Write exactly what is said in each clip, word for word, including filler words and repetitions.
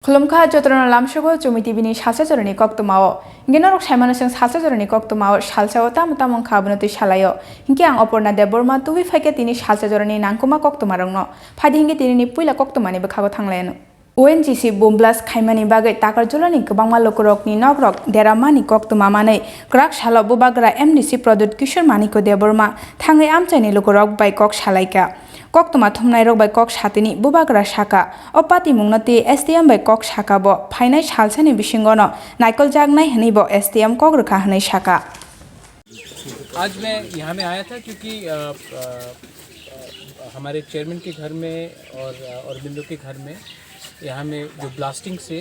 Khulumkha jotono lamsogo Chumi T V ni salsa jorani koktwmao. Hinkhe norok saimano chwng salsa jorani koktwmao salsao tamo tamo wngkha abono twi salaio. Hinkhe ang Oporna Debbarma tubui phaikha tini salsa jorani nangkukma koktwmarokno. Phaidi hinkhe tinini puila koktwmani bwkhago thanglaiyano. O N G C boom blast khaimani bagwi Takarjulani kwbangma lukurokni nokrok deramani koktwma manwi kwrak salo Bubagra M D C Pradyut Kishore Manikya Debbarma thangwi amchaini lukurok bai kok salaikha. Koktwma thumnairok bai kok satini Bubagra saka, o patimungno tei S D M bai kok saka bo phainai salsani bisingono naikoljaknai hwnwi bo S D M kok rwkha hwnwi saka. आज मैं यहाँ में आया था क्योंकि अ, अ, हमारे चेयरमैन के घर में और अ, औरबिंदो के घर में यहाँ में जो ब्लास्टिंग से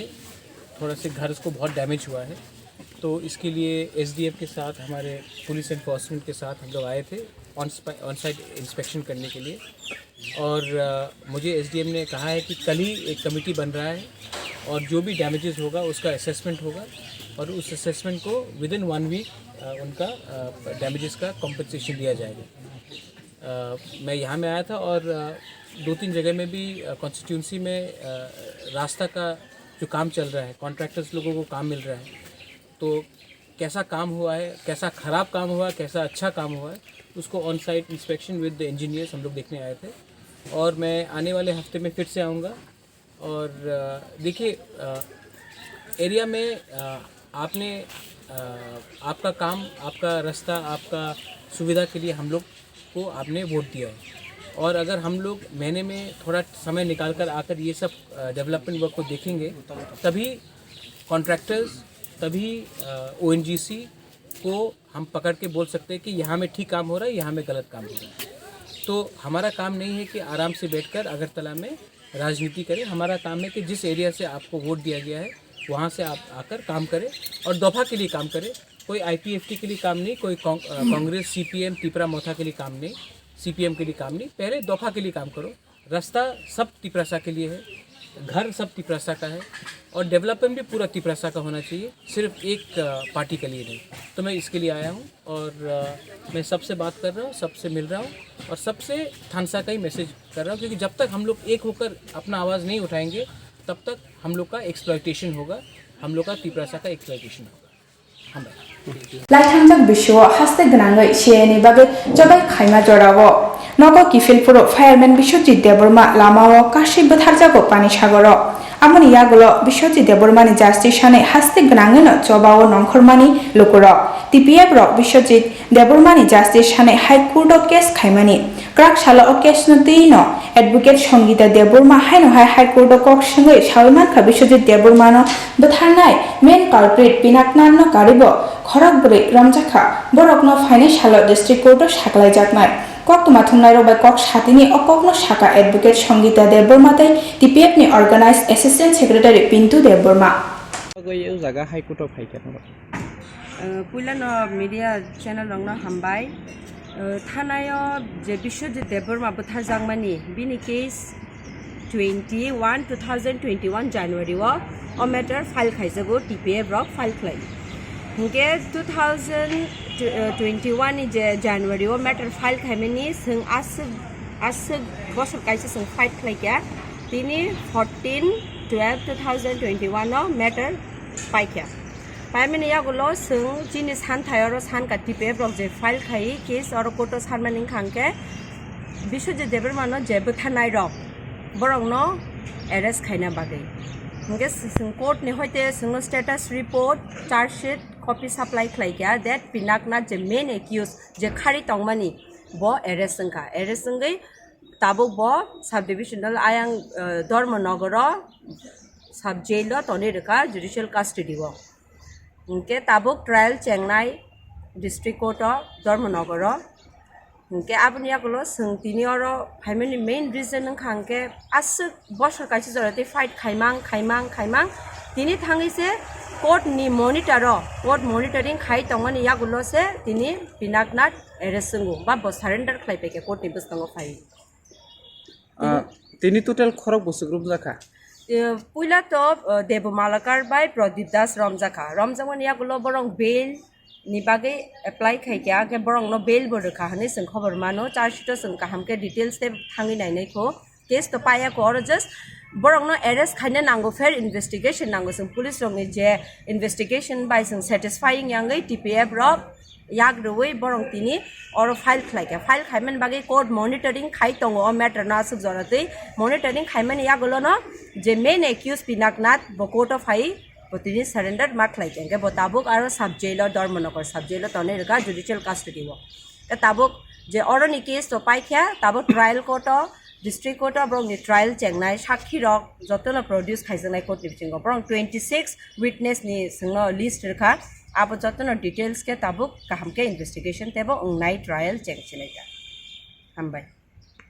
थोड़ा से घर को बहुत डैमेज हुआ है, तो इसके लिए एसडीएम के साथ, हमारे पुलिस एनफोर्समेंट के साथ हम लोग आए थे ऑन ऑन साइट इंस्पेक्शन करने के लिए। और अ, मुझे एसडीएम ने कहा है कि कल ही एक कमेटी बन रहा है और जो भी डैमेजेस होगा उसका असेसमेंट होगा और उस असेसमेंट को विद इन वन वीक उनका डैमेजेस का कॉम्पेंसेशन दिया जाएगा। अ, मैं यहाँ में आया था और अ, दो तीन जगह में भी कॉन्स्टिट्यूंसी में अ, रास्ता का जो काम चल रहा है, कॉन्ट्रैक्टर्स लोगों को काम मिल रहा है, तो कैसा काम हुआ है, कैसा ख़राब काम हुआ है, कैसा अच्छा काम हुआ है, उसको on site inspection with the engineers हम लोग देखने आए थे। और मैं आने वाले हफ्ते में फिर से आऊँगा। और अ, देखिए, अ, एरिया में अ, आपने अ, आपका काम, आपका रास्ता, आपका सुविधा के लिए हम लोग को आपने वोट दिया है। और अगर हम लोग महीने में थोड़ा समय निकाल कर आकर ये सब डेवलपमेंट वर्क को देखेंगे, तभी कॉन्ट्रैक्टर्स, तभी ओएनजीसी को हम पकड़ के बोल सकते हैं कि यहाँ में ठीक काम हो रहा है, यहाँ में गलत काम हो रहा है। तो हमारा काम नहीं है कि आराम से बैठकर अगरतला में राजनीति करें। हमारा काम है कि जिस एरिया से आपको वोट दिया गया है, वहाँ से आप आकर काम करें और दफा के लिए काम करें। कोई आईपीएफटी के लिए काम नहीं, कोई कांग-, अ, कांग्रेस, सीपीएम, तिपरा मोथा के लिए काम नहीं, सीपीएम के लिए काम नहीं। पहले दफा के लिए काम करो। रास्ता सब तिपरासा के लिए है, घर सब तिपरासा का है और डेवलपमेंट भी पूरा तिपरासा का होना चाहिए, सिर्फ एक अ, पार्टी के लिए नहीं। तो मैं इसके लिए आया हूँ और अ, मैं सबसे बात कर रहा हूँ, सबसे मिल रहा हूँ और सबसे थानसा का ही मैसेज कर रहा हूँ, क्योंकि जब तक हम लोग एक होकर अपना आवाज़ नहीं उठाएंगे, तब तक हम लोग का एक्सप्लॉयटेशन होगा, हम लोग का तिपरासा का एक्सप्लॉयटेशन होगा। Laithangjak bisio haste gwnangwi siyani bagwi chobai khaima jorao nogo kiphil phuru fireman Biswajit Debbarma lamao kasui bwtharjago Panisagoro. Aboni yagulo Biswajit Debbarmani justice sanai haste gwnangwino chobao nongkhormani lukurok. T P F rok Biswajit Debbarmani justice sanai High Court o case khaimani. Kwrak salo o case no twi no Advocate Songita Debbarma haino hai High Court o kok swngwi sawi mankha Biswajit Debbarma no bwtharnai main culprit Pinaknath no karwibo khorok bwrwi romjakha, borok no phainai salo District Court o saklaijaknai. Koktwma thumnairok bai kok satini o kokno saka Advocate Songita Debbarma tei T P F ni Organized Assistant Secretary Pintu Debbarma. Bagwi o jaga High Court o phaikha norok. Uh, puilano media channel rokno hambai. Uh, thanao je Biswajit Debbarma bwtharjakmani, bini case twenty one two thousand twenty one January o o matter file khaijago, T P F rok file khlai. Hinkhe two thousand twenty one ni je January o matter file khaimani, swng aswk aswk bosor kaisa swng fight khlaikha. Tini fourteen twelve two thousand twenty one o matter paikha. Paimani yagulo swng chini santhai oro sankha T P F rok je file khai case oro court o sanmani wngkha hwnkhe Biswajit Debbarma no je bwtharnai rok borok no arrest khaina bagwi. Hwnkhe swng court ni hoite swngno status report, charge sheet copy supply khlaikha that Pinaknath je main accused je khari tongmani bo arrest wngkha. Arrest wngwi tabuk bo sub divisional ayang, eh, Dharmanagaro sub jail o tonwi rwkha judicial custody o. Hinkhe tabuk trial chengnai district court o Dharmanagaro. Hinkhe aboni yagulo swng tini oro phaimani main reason wngkha hinkhe aswk bosor kaisa jora tei fight khaimang, khaimang, khaimang. Tini thangwi se court ni monitor o, court monitoring khai tongmani yagulo se tini Pinaknath arrest wngo ba bo surrender khlai paikha court ni bwskango phai. Ah, tini total khorok bwswk romjakha? Eh, puila to, eh, Debo Malakar bai Pradip Das romjakha. Romjakmani yagulo borok bail ni bagwi apply khaikha, hwnkhe borokno bail bo rwkha hwnwi chwng khobor mano. Charge sheet o chwng kaham khe details tei thangwi nainai kho. Case to paiya kho, oro just Borokno arrest khaina nango, fair investigation nango, chwng police rokni je investigation bai chwng satisfying yangwi T P F rok yak rwui borok tini oro file khlaikha. File khaimani bagwi court monitoring khai tongo o matter no aswk jora twi. Monitoring khaimani yagulono je main accused Pinaknath bo court o phai, bo tini surrender ma khlaikha, hwnkhe bo tabuk aro sub jail o, Dharmanagar sub jail o tonwi rwkha judicial custody o. Khe tabuk je oroni case to paikha, tabuk trial court o, district court o borokni trial chengnai, sakhi rok jotono produce khaijaknai court ni bisingo. Borok twenty six witness ni chwngno list rwkha, abo jotono details khe tabuk kaham khe investigation teibo wngnai, trial cheng sinai kha. Hambai.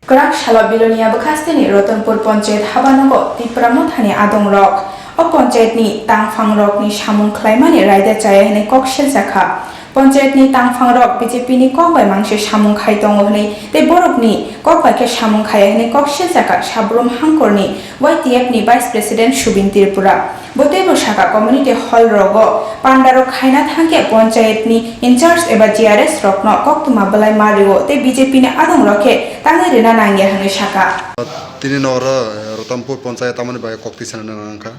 Kwrak salo Bilonia bwkhasteni Ratanpur Panchayat habanogo Tipra Mothani adongrok o panchayatni tangphangrokni samung khlaimani raida chaya hwnwi kok seljakha. Panchayatni tangphangrok B J P ni kok bai mangse samung khai tongo hwnwi tei borokni kok bai khe samung khaya hwnwi kok seljakha Sabrum Hangkorni Y T F ni Vice President Subin Tripura. Bo teibo saka community hall rogo pandarok khaina thangkhe panchayat ni in charge eba G R S rokno koktwma bwlai ma rwo tei B J P ni adong rok khe tangwi rwna nangya hwnwi saka. Tini no oro Ratanpur panchayat tamani bai kok tisana nang kha.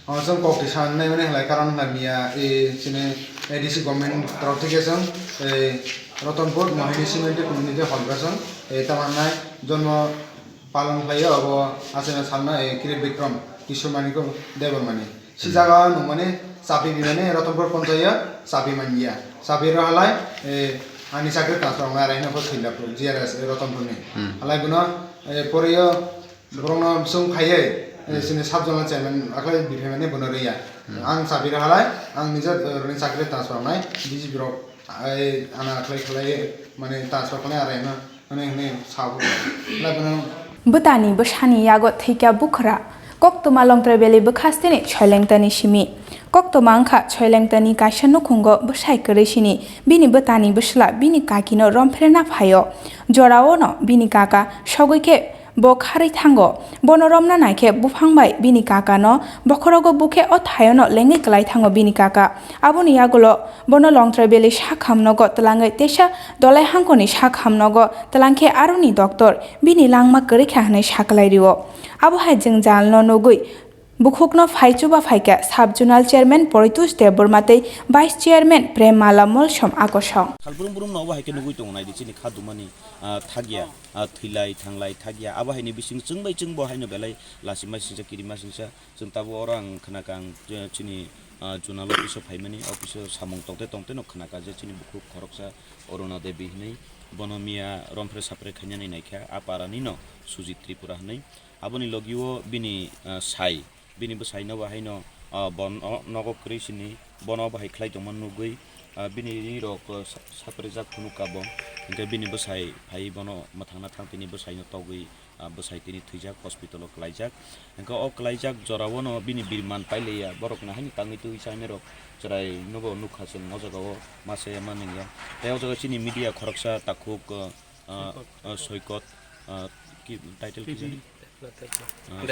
O chwng kok tisana nai mani halai karon halai miya e chini A D C government torok thike chwng e Ratanpur Mohini Cement Community Hall ka chwng e tamannai jonmo palon khlaio abo achai salna e Kire Bikram Kishore Manik Debbarmani. Si jaga nungmani chapi bimani Ratanpur Panchayat chapi manliya. Chapi rw halai e ani chakri transfer wngnai araino pho thwilapro G R S Ratanpurni. Halai bono e poriyo borokno bwswng khaiwi e sini sub zonal chairman akhwlai biphaimani bono rwya. Ang chapi rw halai ang nijor e rwni chakri transfer wngnai B J P rok. Ai, ana khlai khlai, mane, ta sokle arai no, mane, hwnwi sa bo. Lai bono. Bwtani bwsani yago thwikya bukhra. Koktwma Longtrai Valley bwkhasteni Soilengtani simi. Koktwma wngkha Soilengtani kaisa nukhungo bwsai kwrwi sini. Bini bwtani bwsla bini kakino romphre na phaio. Joraono bini kaka sogwi khe Bo kharwi thango. Bono romna naikhe buphang bai bini kakano bokhorogo bukhe o thaiono lengwi kwlai thango bini kaka. Aboni yagulo bono Longtrai Valley sakhamnogo twlangwi teisa Dolai Hangkoni sakhamnogo twlangkhe aroni doctor bini langma kwrwikha hwnwi sakwlai rio. Abohai jwngjalno nugwi bukhukno phai chuba phaikha Sub Zonal Chairman Poritush Debbarma tei Vice Chairman Premmala Molsom Akosong. Salbrum brum no obo hai khe nugwi tongo naidi chini kha dumani, ah, thagya, ah, thwilai thanglai thagya. Abo haini bising chwng bai chwng bo haino belai lachima singcha kirima singcha. Chwng tabuk oro ang khwnakha ang, eh, chini, ah, zonal office o phaimani, office o samung tongte tongte no khwnakha je chini bukhuk khoroksa Aruna Devi hinwi bono miya romphre sapre khainani naikha a para ni no Sujit Tripura hinwi. Aboni logi o bini, ah, sai. Bini bwsai no bo haino, ah, bo no-, nogo kwrwi sini, bono bo hai khlai tongma nugwi, ah, bini rok, ah, sa-, saprijak phunuk ka bo. Hinkhe bini bwsai phai bono mwthangna thang tini bwsai no togwi, ah, bwsai tini thwijak, hospital o kwlaijak. Hinkhe o kwlaijak jora o no bini birman pailiya, borok no haino tangwi twi chaimai rok chwrai no bo nukha chwng o jaga o masa ya manwi ya. Tei o jaga chini media khoroksa takhuk, ah, ah, ah, Soikot, ah, ki title ki jani? Ah,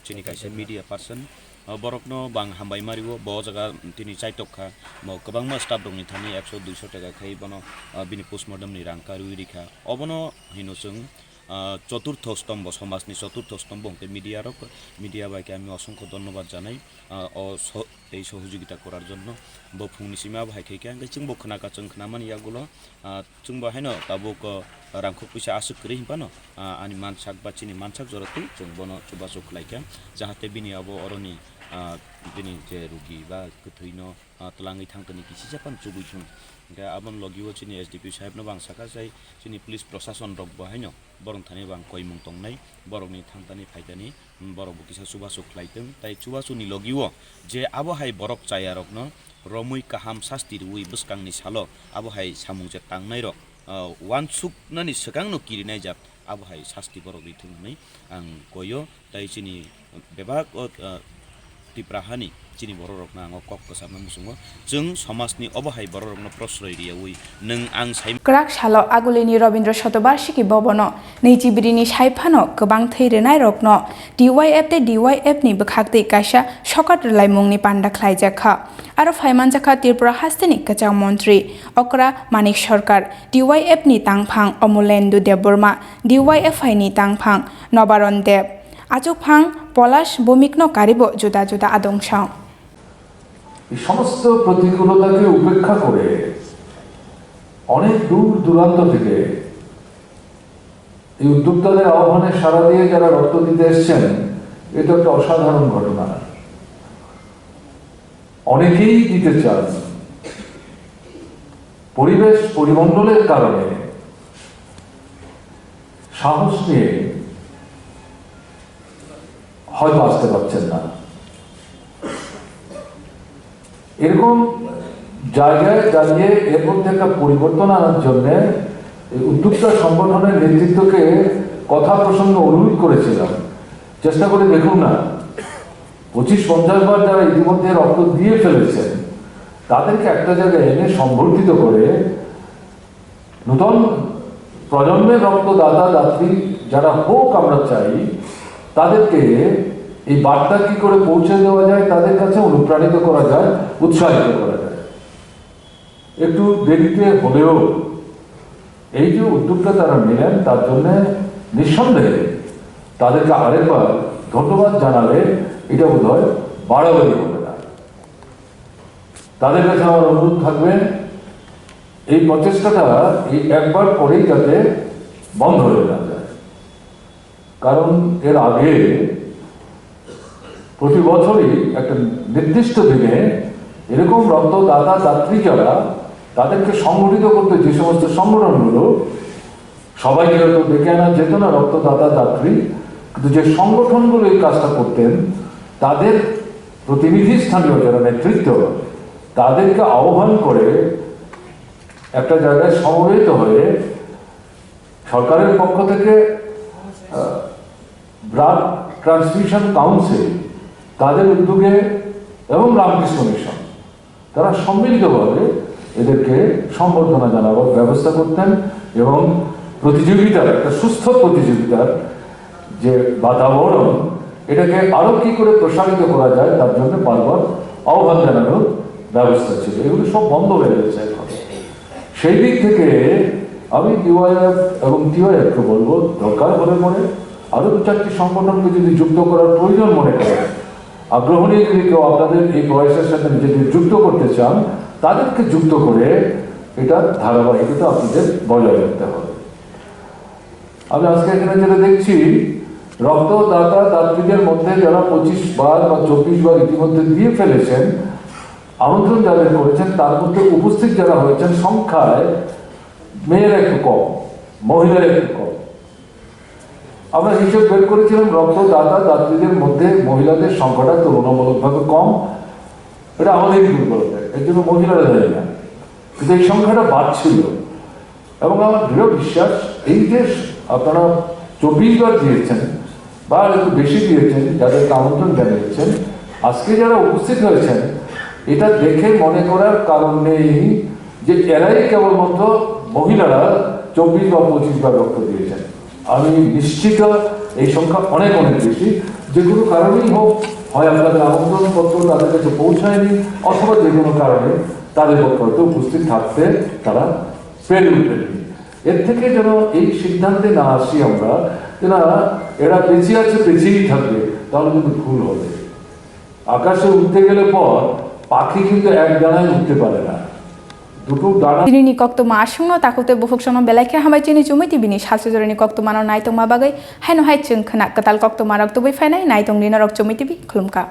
chini kaisa media person, ah, borokno bo ang hambai ma rio, bo o jaga tini chaitok kha, bo kwbangma staff rokni thani ekso duiso taka khai bono, ah, bini postmortem ni rang karwi rikha. Obono hino chwng, ah, choturtho stombo, somajni choturtho stombo hwnkhe media rok, media bai khe ami osongkho dhonnobad janai, ah, o so-, tei sohojogita korar jonno. Bo phungni simi abo hai khai khe, hwnkhe chwngbo khwnakha, chwng khnamani yagulo, ah, Chwngbo haino tabuk, o, rangkhok puisa aswk kwrwi hinphano, ah, ani mansak ba chini mansak jora twi chwng bono chubachu khlaikha, jahate bini abo oroni, ah, bini je rugi ba kwthwino, ah, twlangwi thangtoni kisisa phano chubui thung. Hinkhe aboni logi o chini S D P saheb no bo ang sakha, sai chini police prosason rok bo haino borok thani bo ang koimung tongnai, borokni thangtani phaitani, borok bo kisa chubachu khlai tong, tai chubachu ni logi o je abo hai borok chaya rok no romwi kaham sasti rwui bwskangni salo abo hai samung je tangnairok, ah, uansuknani swkangno kirinaijak abo hai sasti borok rithwng hwnwi ang koio. Tai chini bebak o, ah, Tipra hani chini bororokno ang o kok kwchapna muchungo. Chwng somajni obo hai bororokno prosroi riyaui nwng ang sai. Kwrak salo Agulini Robindra Shatobarshiki Bhabono nwichibrini sai phano kwbang thwi rwnairokno D Y F tei D Y F ni bwkhaktwi kaisa sokat rwlaimungni panda khlaijak kha. Aro phaimanjak kha Tripura hasteni kwchang montri okra Manik Sarkar, D Y F ni tangphang Amolendu Debbarma, D Y F I ni tangphang Nobaron Deb. Achukphang, polash, bomikno karibo juda juda adong song. এই সমস্ত প্রতিকূলতাকে উপেক্ষা করে অনেক দূর দূরান্ত থেকে এই উদ্যোক্তাদের আহ্বানে সাড়া দিয়ে যারা রক্ত দিতে এসছেন, এটা একটা অসাধারণ ঘটনা। অনেকেই দিতে চান, পরিবেশ পরিমণ্ডলের কারণে সাহস নিয়ে হয়তো আসতে পারছেন না। এরকম জায়গায় দাঁড়িয়ে এর মধ্যে একটা পরিবর্তন আনার জন্য এই উদ্যোক্তা সংগঠনের নেতৃত্বকে কথা প্রসঙ্গে অনুরোধ করেছিলাম, চেষ্টা করে দেখুন না, পঁচিশ পঞ্চাশ বার যারা ইতিমধ্যে রক্ত দিয়ে ফেলেছেন, তাদেরকে একটা জায়গায় এনে সম্বর্ধিত করে নতুন প্রজন্মের রক্তদাতা দাত্রী যারা হোক আমরা চাই, তাদেরকে এই বার্তা কি করে পৌঁছে দেওয়া যায়, তাদের কাছে অনুপ্রাণিত করা যায়, উৎসাহিত করা যায়। একটু দেরিতে হলেও এই যে উদ্যোগটা তারা নিলেন, তার জন্য নিঃসন্দেহে তাদেরকে আরেকবার ধন্যবাদ জানালে এটা বোধহয় বাড়াবাড়ি হবে না। তাদের কাছে আমার অনুরোধ থাকবে, এই প্রচেষ্টাটা এই একবার করেই যাতে বন্ধ হয়ে না যায়। কারণ এর আগে প্রতি বছরই একটা নির্দিষ্ট দিনে এরকম রক্তদাতা দাত্রী যারা, তাদেরকে সংগঠিত করতে যে সমস্ত সংগঠনগুলো, সবাইকে হয়তো ডেকে আনা যেত না রক্তদাতা দাত্রী, কিন্তু যে সংগঠনগুলো এই কাজটা করতেন, তাদের প্রতিনিধি স্থানীয় যারা নেতৃত্ব, তাদেরকে আহ্বান করে একটা জায়গায় সমবেত হয়ে সরকারের পক্ষ থেকে ব্লাড ট্রান্সফিউশন কাউন্সিল, তাদের উদ্যোগে এবং রামকৃষ্ণ মিশন, তারা সম্মিলিতভাবে এদেরকে সম্বর্ধনা জানাবার ব্যবস্থা করতেন এবং প্রতিযোগিতার, একটা সুস্থ প্রতিযোগিতার যে বাতাবরণ, এটাকে আরও কী করে প্রসারিত করা যায়, তার জন্য বারবার আহ্বান জানানোর ব্যবস্থা ছিল। এগুলো সব বন্ধ হয়ে গেছে এখন। সেই দিক থেকে আমি ইউআইএফ এবং টিওয়াইএফকে বলবো, দরকার হলে পরে আরও দু চারটি সংগঠনকে যদি যুক্ত করার প্রয়োজন মনে করেন, আগ্রহ নিয়ে যদি কেউ আপনাদের এই প্রয়াসের সাথে নিজেদের যুক্ত করতে চান, তাদেরকে যুক্ত করে এটা ধারাবাহিকতা আপনাদের বজায় রাখতে হবে। আমি আজকে এখানে যেটা দেখছি, রক্তদাতা দাত্রীদের মধ্যে যারা পঁচিশ বার বা চব্বিশ বার ইতিমধ্যে দিয়ে ফেলেছেন, আমন্ত্রণ যাদের করেছেন, তার মধ্যে উপস্থিত যারা হয়েছেন সংখ্যায় মেয়েরা একটু কম, মহিলারা একটু কম। আমরা হিসেব বের করেছিলাম, রক্তদাতা দাত্রীদের মধ্যে মহিলাদের সংখ্যাটা তুলনামূলকভাবে কম। এটা আমাদেরই দুর্বলতা, এর জন্য মহিলারা দায়ী না, কিন্তু এই সংখ্যাটা বাড়ছিল। এবং আমার দৃঢ় বিশ্বাস, এই যে আপনারা চব্বিশ বার দিয়েছেন বা আর একটু বেশি দিয়েছেন, যাদেরকে আমন্ত্রণ জানিয়েছেন, আজকে যারা উপস্থিত হয়েছেন, এটা দেখে মনে করার কারণ নেই যে এরাই কেবলমাত্র মহিলারা চব্বিশ বা পঁচিশ বার রক্ত দিয়েছেন। আমি নিশ্চিত এই সংখ্যা অনেক অনেক বেশি। যে কোনো কারণেই হোক, হয় আপনাদের আমন্ত্রণপত্র তাদের কাছে পৌঁছায়নি, অথবা যে কোনো কারণে তাদের পক্ষে হয়তো উপস্থিত থাকতে তারা পেরে উঠেননি। এর থেকে যেন এই সিদ্ধান্তে না আসি আমরা যে না, এরা বেঁচে আছে, বেঁচেই থাকবে, তাহলে কিন্তু ভুল হবে। আকাশে উঠতে গেলে পর পাখি কিন্তু এক ডানায় উঠতে পারে না, দুটো ডানা। Tini ni koktwma aswkno takhuk tei bukhuk songno belai khe hambai chini Chumui T V ni salsa jorani koktwmano naitongma bagwi haino hai chwng khwna kwtal koktwmarok tubui phainai naitongdi norok Chumui T V khulumkha.